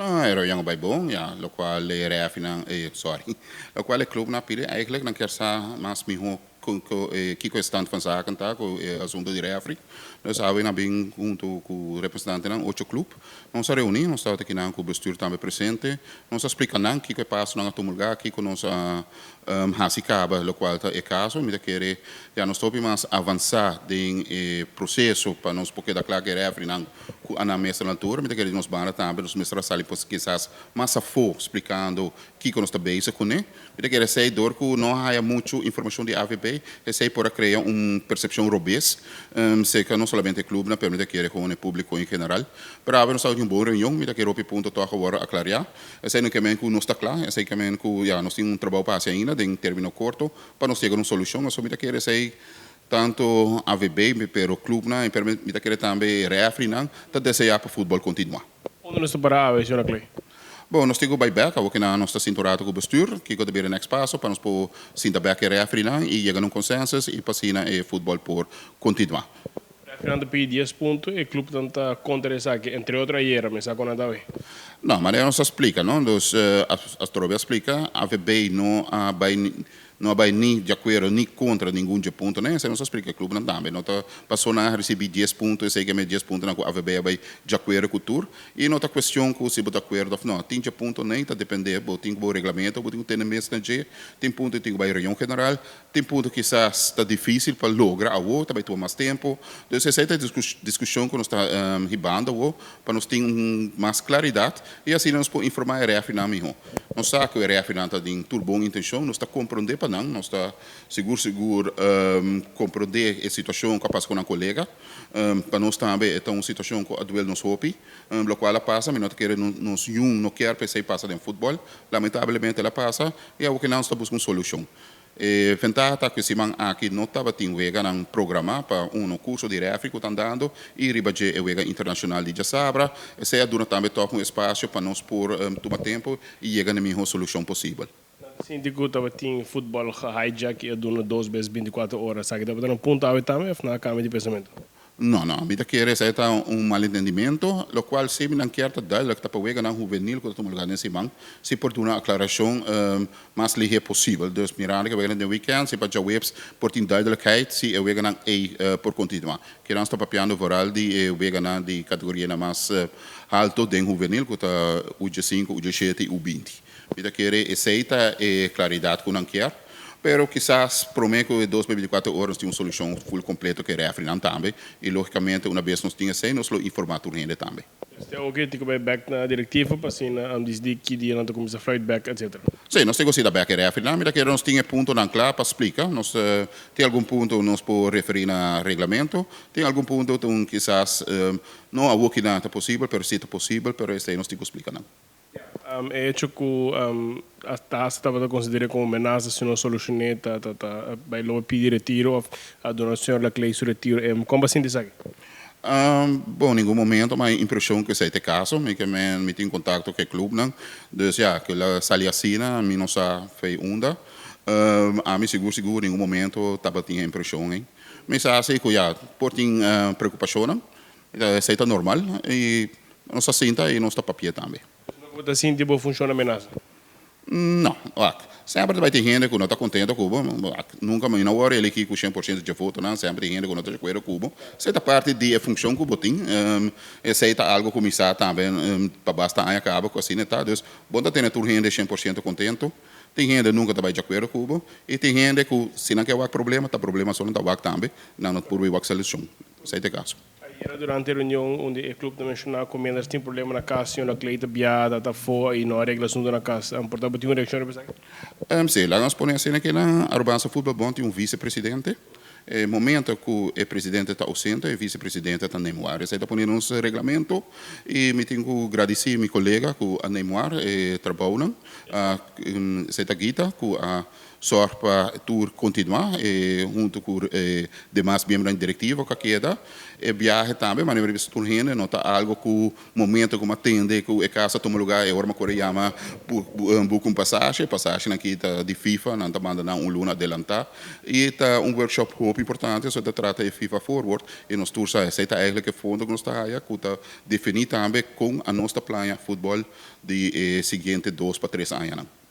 No, e reunion a bay bon, ya, locual e refnan, sorry, locual e clubnan a pidi, eigenlijk nan kier sa mas miho kico e stand van zaken ta cu e asunto di referee. Dus awe nan bin hunto cu representantenan ocho club. Nos a reuni, nos tabata kinan cu bestuur tambe presente. Nos a splica nan kico e pasonan a tuma lugar, kico nos a haci caba locual ta e caso. Mi ta kere ya nos ta hopi mas avansa den e proceso pa nos por keda cla cu e refereenan cu a nan mes ta na altura. Mi ta kere di nos banda tambe nos mester a sali kisas mas afo splicando kico nos ta bezig cune. Mi ta kere esey door cu no a haya mucho informacion di AVB, esey por a crea un percepcion robes cerca no solamente e clubnan, pero mi ta kere con e publico en general. Pero awe nos tabatin un bon reunion, mi ta kere hopi punto toch a worde aclaria. Esey no ke men cu nos ta cla, esey ke men cu ya nos tin un trabao pa haci ainda den termino corto pa nos yega na un solucion. Aso mi ta kere esey tanto AVB, pero clubnan y pero mi ta kere tambe refereenan ta desea pa futbol continua. Unda nos ta para awe, señora Clay? Bon, nos tin ku bai bek, awor kinan nos ta sinta un rato ku bestuur, kiko ta bira e next paso pa nos por sinta bek e refereenan y yega na un consensus y pa asina e futbol por continua. Refereenan ta pidi dies punto, e clubnan ta contra esaki, entre otro ayera, mi sa con nan ta awe. No, manera nos a splica, no? Dus, Astrobia a splica, AVB no a bai No a bai ni di akuerdo ni kontra ningun dje puntonan. Esei nos a splika e klubnan tambe. No ta paso nan a risibí dies punto, esei ke me dies puntonan ku AVB a bai di akuerdo ku tur. I no ta kuestion ku si bo ta akuerdo òf no. Tin dje puntonan ta dependé, bo tin ku bo reglamento, bo tin ku tene mes na dje. Tin punto tin ku bai reunion general. Tin punto kisas ta difísil pa logra awor, ta bai tuma mas tempu. Dus esei ta e diskushon ku nos ta hibando awor pa nos tin un mas klaridat i asina nos por informá e refinan mihó. Nos sa ku e refinan ta den tur bon intenshon, nos ta komprondé pa nan, nos ta sigur sigur komprondé e situashon ku a pasa ku nan kolega. Pa nos tambe e ta un situashon ku a duel nos hopi. Lokual a pasa, mi no ta kere nos yun no kier pa esei pasa den futbòl. Lamentablemente el a pasa i awor ku nan nos ta buska un solushon. E ventaha ta ku e siman aki no tabatin weganan programá pa uno kurso di rèfri ku ta andando i riba dje e wega internashonal di djasabra. Esei a duna tambe tòg un espasio pa nos por tuma tempu i yega na e mihó solushon posibel. Nan ta sinti ku tabatin futbòl gehijack i a duna dos bes bintikuater ora. Esaki tabata na punto awe tambe òf nan a kambia di pensamentu? No, no, mi ta kere esei ta un malentendimento, locual si mi nan kier ta duidelijk ta pa weganan huvenil cu ta tuma lugar den siman, si por duna aclaracion mas lihe posibel. Dus mirando cu e weganan den weekend, si pa djaweps por tin duidelijkheid si e weganan ey por continua. Kier nos ta papiando vooral di e weganan di categorianan mas halto den huvenil cu ta U diesinco, U diesshete y U binti. Mi ta kere esei ta e claridad cu nan kier. Pero kisas prome ku e 2024 ora nos tin un solushon full kompleto ku e refrinan tambe i logikamente una bes nos tin esei nos lo informa tur hende tambe. Pues te oke tin ku bai bek na direktiva pa asina disidi ki dia nan ta kuminsa fluit bek etc. Si, nos tin ku sita bek e refrinan. Mi ta kere nos tin e puntonan kla pa splika. Nos tin algun punto nos por referi na reglamento, tin algun punto ta kisas no awor kinan ta posibel pero si ta posibel pero esei nos tin ku splika nan. E hecho ku hasta hasta tabata konsider'é komo menasa si no solushoné ta ta ta bai lobo pidi retiro òf a duna señor Laclay su retiro. Kon bo a sinti esaki? Bon, ningun momento mi a impreshon ku esei ta e kaso. Mi ke men mi tin kontakto ku e klubnan. Dus ya, ku el a sali asina mi no sa fei unda. Ami sigur sigur ningun momento tabatin e impreshon ei. Mi sa si ku ya por tin preokupashonnan. Esei ta normal i nos ta sinta i nos ta papia tambe. Dus no ku bo ta sinti bo funshon amenasa? No, wak. Semper ta bai tin hende ku no ta kontento ku bo. Wak, nunka mi no wòrdu eligi ku 100% dje votonan. Semper tin hende ku no ta di akuerdo ku bo. Esei ta parti di e funshon ku bo tin. Esei ta algu ku mi sa tambe pa basta aña kaba ku asina ta. Dus bo no ta tene tur hende 100% kontento. Tin hende nunka ta bai di akuerdo ku bo i tin hende ku si nan ke wak problema, ta problema so nan ta wak tambe. Nan no ta purba wak solushon. Esei ta e kaso. Ayera durante e reunion unda e club ta menciona cu mientras tin problema na cas, señora Clay ta bia, ta afo y no a regla asunto na cas. Por ta bo tin un reaccion riba esaki? Si, laga nos pone asina cu na Arubaanse Futbol Bond tin un vicepresidente. E momento cu e presidente ta ausente, e vicepresidente ta nemuar. Esey ta pone nos reglamento y mi tin cu gradici mi colega cu a nemuar e trabounan. Esey ta Gita cu a Sòrg pa tur kontinuá huntu ku e demas miembronan di direktiva ku a keda. E biahe tambe, manera mi a bisa tur hende, no ta algu ku momento ku mi a tende ku e kas a tuma lugá e ora mi a kore yama buka un pasashe. E pasashenan aki ta di FIFA, nan ta manda nan un luna adelantá i ta un workshop hopi. Importante, so ta trata e FIFA Forward i nos tur sa, esei ta eigenlijk e fondo ku nos ta haya, ku ta definí tambe kon nos ta plania futbòl di siguiente 2 pa 3 aña.